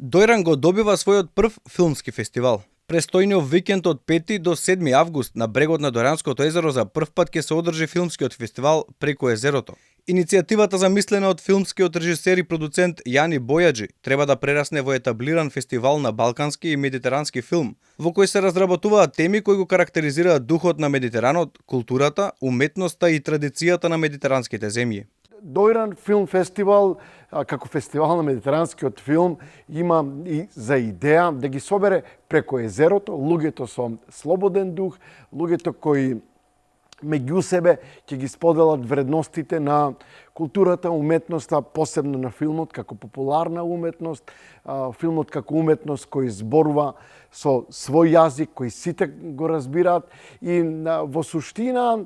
Дојран го добива својот прв филмски фестивал. Престојниот викенд од 5 до 7 август на брегот на Дојранското езеро за прв пат ќе се одржи филмскиот фестивал преку езерото. Иницијативата замислена од филмскиот режисер и продуцент Јани Бојаджи треба да прерасне во етаблиран фестивал на балкански и медитерански филм, во кој се разработуваат теми кои го карактеризираат духот на Медитеранот, културата, уметноста и традицијата на медитеранските земји. Дојран филм фестивал, како фестивал на медитеранскиот филм, има и за идеја да ги собере преку езерото луѓето со слободен дух, луѓето кои меѓу себе ќе ги споделат вредностите на културата, уметноста, посебно на филмот како популарна уметност, филмот како уметност кој зборува со свој јазик, кој сите го разбираат и во суштина,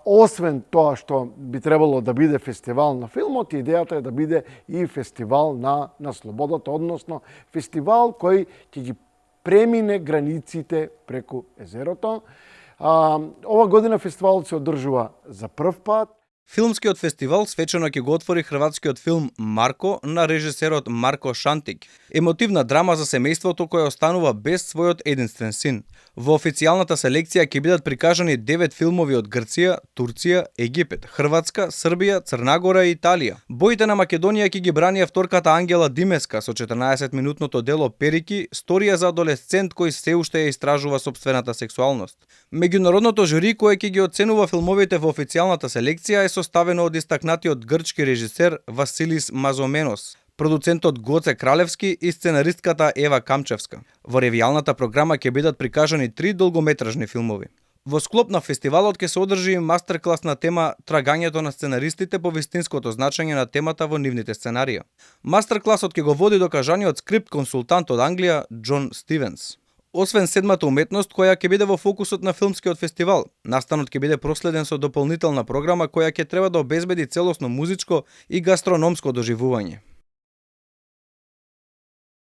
освен тоа што би требало да биде фестивал на филмот, идејата е да биде и фестивал на слободата, односно фестивал кој ќе ги премине границите преку езерото. Ова година фестивалот се одржува за прв пат. Филмскиот фестивал свечено ќе го отвори хрватскиот филм Марко на режисерот Марко Шантик. Емотивна драма за семејството кое останува без својот единствен син. Во официјалната селекција ќе бидат прикажани 9 филмови од Грција, Турција, Египет, Хрватска, Србија, Црнагора и Италија. Боите на Македонија ќе ги брани авторката Ангела Димеска со 14-минутното дело Перики, сторија за адолесцент кој се уште ја истражува сопствената сексуалност. Меѓународното жури кое ќе ги оценува филмовите во официјалната селекција е составено од истакнатиот грчки режисер Василис Мазоменос, продуцентот Гоце Кралевски и сценаристката Ева Камчевска. Во ревијалната програма ќе бидат прикажани 3 долгометражни филмови. Во склоп на фестивалот ќе се одржи и мастерклас на тема Трагањето на сценаристите по вистинското значење на темата во нивните сценарија. Мастеркласот ќе го води докажаниот скрипт консултант од Англија Џон Стивенс. Освен седмата уметност која ќе биде во фокусот на филмскиот фестивал, настанот ќе биде проследен со дополнителна програма која ќе треба да обезбеди целосно музичко и гастрономско доживување.